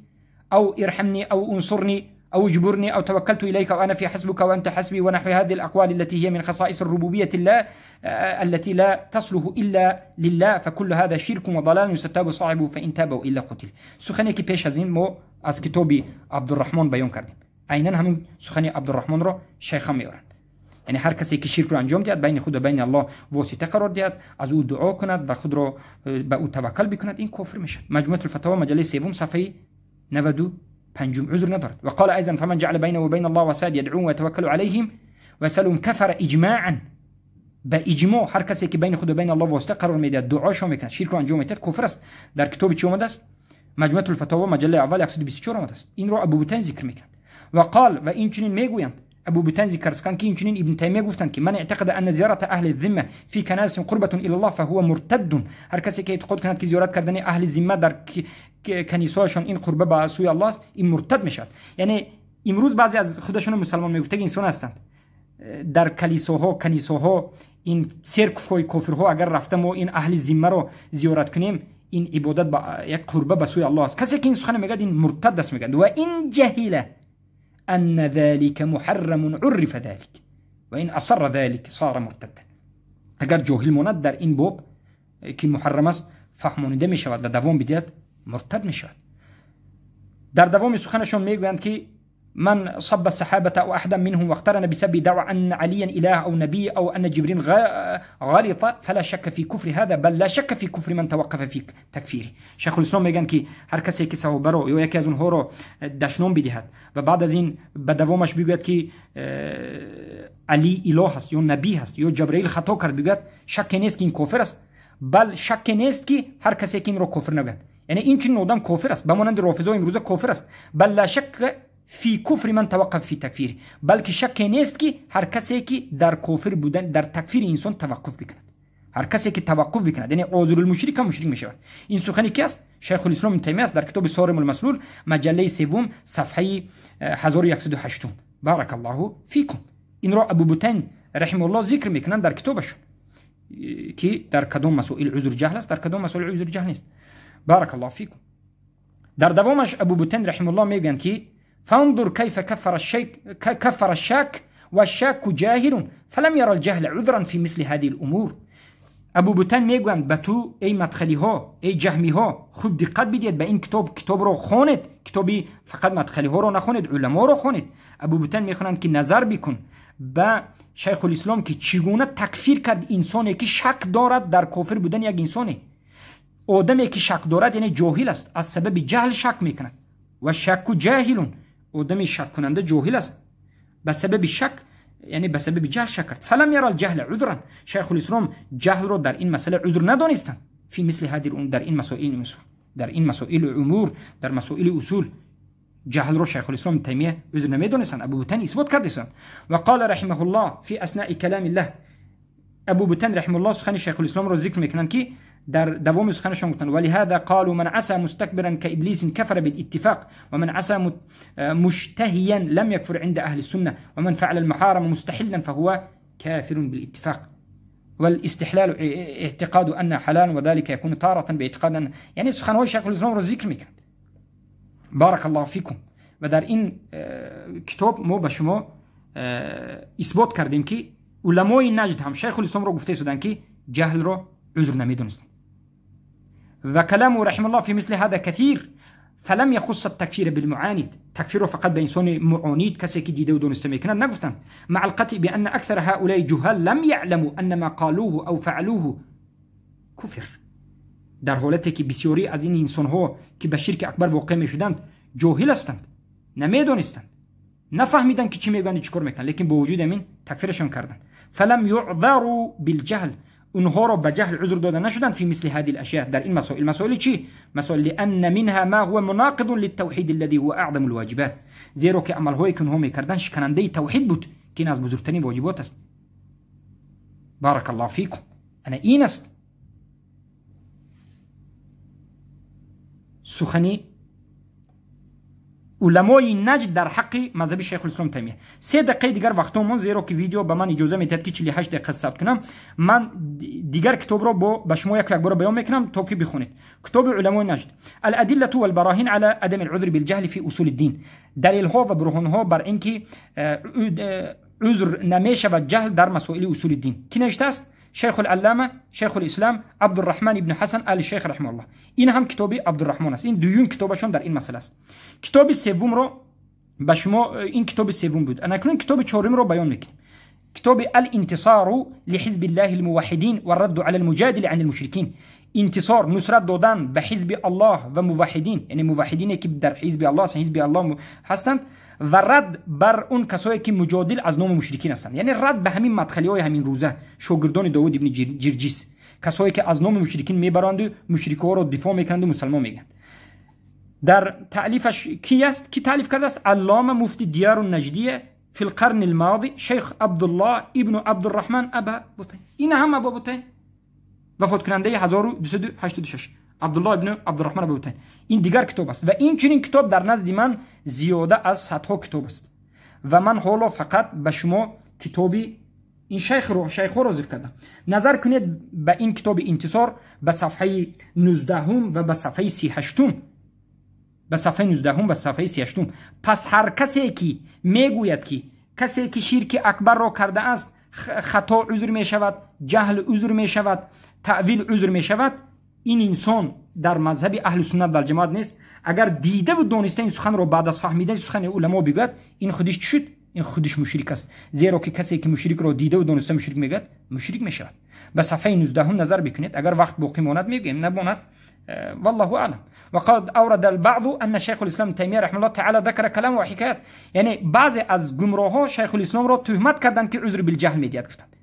او ارحمني او انصرني أو اجبرني أو توكلت إليك وأنا في حسبك وأنت حسبي ونحو هذه الأقوال التي هي من خصائص الربوبية الله التي لا تصلح إلا لله، فكل هذا شرك وضلال يستتاب صاحبه فإن تاب وإلا قتل. سخنی که پیش از این ما از کتاب عبدالرحمن بیان کردیم، عینا همون سخنی عبدالرحمن را شیخ میارند. یعنی هر کسی که شرک را انجام دهد بین خود و بین الله واسطه قرار دهد، از او دعا کند و خود را به او توکل بکند، این کفر میشد. مجموعه الفتاوی مجله سوم صفحه 95 عذر ندارد. وقال أيضا فمن جعل بينه وبين الله وسائل يدعون ويتوكل عليهم ويسألهم كفر إجماعا. به اجماع هر کسی که بین خود و بین الله واسطه قرار میدهد، دعاشو میکند، شرک رو انجام میدهد، کفر است. در کتاب چی آمده است؟ مجموعه الفتاوی مجله اول 124 آمده است. این رو ابو بوتین ذکر میکند. و قال و این چنین میگویند، ابو بوتین ذکر کردند که این چنین ابن تیمیه گفتند که من اعتقد ان زیارت اهل الذمه فی کنائس قربة الى الله فهو مرتد. هر کسی که اعتقاد کند که زیارت کردن اهل ذمه در کنیسه‌هاشون این قربه به سوی الله است، این مرتد میشود. یعنی امروز بعضی از خودشون مسلمان میگفته انسان هستند، در کلیساها، کنیساها، این سرکف‌های کافرها اگر رفته ما این اهل ذمه رو زیارت کنیم، این عبادت با یک قربه به سوی الله است. کسی که این سخن میگه این مرتد است میگه. و این جهله أن ذلك محرم عرف ذلك وإن أصر ذلك صار مرتدا. اگر جاهل ماند در این باب که محرم است فهمانیده می شود و دوام بدهد مرتد می شود. در دوام سخنشون میگویند که من صب الصحابة أو أحدا منهم واقترن بسب دعوى أن عليا إله أو نبي أو أن جبريل غلط فلا شك في كفر هذا بل لا شك في كفر من توقف في تکفیره. شیخ الاسلام میگن که هر کسی که صحابه رو یا یکی از اونها رو دشنام بدهد و بعد از این به دوامش بگوید که علی اله هست یا نبی هست یا جبرئیل خطا کرد، بگوید شک نیست که این کافر است، بل شک نیست که هر کسی که این رو کافر نگوید. یعنی این چنین آدم کافر است، به مانند رافضه امروزه کافر است. بل لا شک فی کفر من توقف فی تکفیر، بلکه شک نیست که هر کسی که در کافر بودن در تکفیر انسان توقف بکند، هر کسی که توقف بکند یعنی عذر المشرک هم مشرک میشود. این سخنی که است شیخ الاسلام ابن تیمیه است در کتاب صارم المسلول مجله سوم صفحه 1108. بارک الله فیکم. این را ابو بوتین رحمه الله ذکر میکنند در کتابشون که در کدام مسائل عذر جهل است، در کدام مسائل عذر جهل نیست. بارک الله فیکم. در دوامش ابو بوتین رحمه الله میگن که فانظر كيف كفر الشاك والشاك جاهل فلم يرى الجهل عذرا في مثل هذه الأمور. ابو بوتین میگویند به تو ای مدخلی ها، ای جهمی ها، خوب دقت بدید به این کتاب، کتاب رو خوانید، کتابی فقط مدخلی ها رو نخوانید، علما رو خوانید. ابو بوتین میخوانند که نظر بکن به شیخ الاسلام که چگونه تکفیر کرد انسانی که شک دارد در کافر بودن یک انسانی. آدمی که شک دارد یعنی جاهل است، از سبب جهل شک میکند و شک جاهل، آدمی شک کننده جاهل است، به سبب شک یعنی به سبب جهل شک کرد. فلم یرى الجهل عذرا، شیخ الاسلام جهل رو در این مسئله عذر ندانستند. فی مثل هذه الامور، در این مسائل، در این مسائل امور، در مسائل اصول جهل رو شیخ الاسلام تیمیه عذر نمیدونستند. ابو بوتین اثبات کردند. و قال رحمه الله فی اثناء کلام الله، ابو بوتین رحمه الله سخن شیخ الاسلام رو ذکر میکنند که در دوام سخنشان گفتند ولهذا قالوا من عصى مستكبرا كإبليس كفر بالاتفاق ومن عصى مشتهيا لم يكفر عند أهل السنة ومن فعل المحارم مستحلا فهو كافر بالاتفاق. والاستحلال اعتقاد أن حلال وذلك يكون تارة باعتقاد أن، یعنی سخنهای شیخ الاسلام رو ذکر میکند. بارک الله فیکم. و در این کتاب ما به شما اثبات کردیم که علمای نجد هم شیخ الاسلام رو گفته شدند که جهل رو عذر نمیدونستند. و کلامه رحمه الله في مثل هذا كثير فلم يخص التكفير بالمعاند، تکفیر فقط به انسان معاند کسی که دیده و دونسته میکند نگفتند. مع القطع بأن اکثر هؤلاء جهال لم يعلموا ان ما قالوه او فعلوه کفر. در حالتی که بسیاری از این انسان ها که به شرک اکبر واقع میشدند جاهل هستند، نمیدونستند، نفهمیدند که چی میگویند چیکار میکنند، لیکن با وجود همین تکفیرشان کردند. فلم يعذروا بالجهل، اونها را به جهل عذر داده نشدند في مثل هذه الاشياء در این مسائل. مسائل چی؟ مسائل لان منها ما هو مناقض للتوحید الذي هو اعظم الواجبات، زیرا که عملهایی که اونها میکردن شکننده توحید بود که این از بزرگترین واجبات است. بارک الله فیکم. انا این است سخنی علمای نجد در حق مذهب شیخ الاسلام تیمیه. 3 دقیقه دیگر وقتمون، زیرا که ویدیو به من اجازه میدهد که 48 دقیقه ثبت کنم. من دیگر کتاب را با شما یک بار بیان میکنم تا که بخونید. کتاب علمای نجد، الادله والبراهین على عدم العذر بالجهل في اصول الدین، دلیل ها و برهان ها بر اینکه عذر نمیشود جهل در مسائل اصول الدین. کی نوشته است؟ شیخ العلامه شیخ الاسلام عبدالرحمن ابن حسن آل شیخ رحمه الله. این هم کتاب عبدالرحمن است. این دوم کتابشون در این مسئله است. کتاب سوم رو به شما، این کتاب سوم بود. انا اکنون کتاب چهارم رو بیان میکنیم. کتاب الانتصار لحزب الله الموحدین والرد على المجادل عن المشرکین. انتصار، نصرت دادن به حزب الله و موحدین، یعنی موحدینی که در حزب الله هستند، حزب الله هستند، و رد بر اون کسایی که مجادل از نام مشرکین هستند. یعنی رد به همین مدخلی های همین روزه، شاگردان داوود ابن جرجیس، کسایی که از نام مشرکین میبرند و مشرک‌ها رو دفاع میکنند و مسلمان میگن. در تألیفش کی است؟ کی تألیف کرده است؟ علامه مفتی دیار النجدیه فی القرن الماضی شیخ عبدالله ابن عبدالرحمن ابا بطین. این هم ابا بطین وفات کننده 1286، عبدالله ابن عبدالرحمن ابا بطین. این دیگر کتاب است و این چنین کتاب در نزد من زیاده از صدها کتاب است و من حالا فقط به شما کتابی این شیخ رو ذکر کردم. نظر کنید به این کتاب انتصار، به صفحه 19 و به صفحه 38، به صفحه 19 و صفحه 38. پس هر کسی که میگوید که کسی که شرک اکبر را کرده است خطا عذر می شود، جهل عذر می شود، تأویل عذر می شود، این انسان در مذهب اهل سنت و الجماعت نیست. اگر دیده و دانسته این سخن را بعد از فهمیدن سخن علما بگوید، این خودش چی شد؟ این خودش مشرک است. زیرا که کسی که مشرک را دیده و دانسته مشرک میگوید، مشرک میشود. به صفحه 19 نظر بکنید. اگر وقت باقی ماند میگویم، نماند والله اعلم. وقد اورد البعض ان شیخ الاسلام تیمیه رحمه الله تعالی ذکر کلام و حکایت. یعنی بعضی از گمراه شیخ الاسلام را تهمت کردند که عذر بالجهل میدید گفتند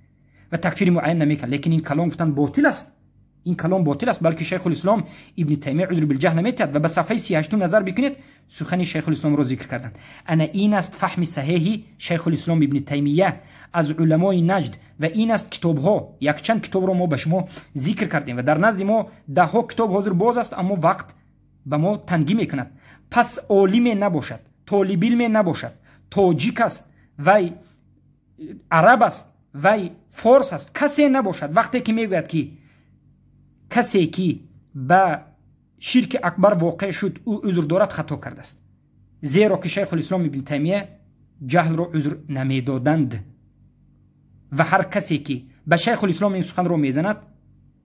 و تکفیر معین نمیکرد، لیکن این کلام گفتند باطل است. این کلام باطل است، بلکه شیخ الاسلام ابن تیمیه عذر بالجهل نمیتد. و به صفحه 38 نظر بکنید، سخن شیخ الاسلام را ذکر کردند. انا این است فهم صحیح شیخ الاسلام ابن تیمیه از علمای نجد و این است کتاب ها. یک چند کتاب را ما به شما ذکر کردیم و در نزد ما ده ها کتاب حاضر باز است، اما وقت به ما تنگی میکند. پس عالم نباشد، طالب علم نباشد، تاجیک است و عرب است و فارس است، کسی نباشد وقتی که میگوید که کسی که به شرک اکبر واقع شد او عذر دارد، خطا کرده است. زیرا که شیخ الاسلام ابن تیمیه جهل را عذر نمیدادند و هر کسی که به شیخ الاسلام این سخن را میزند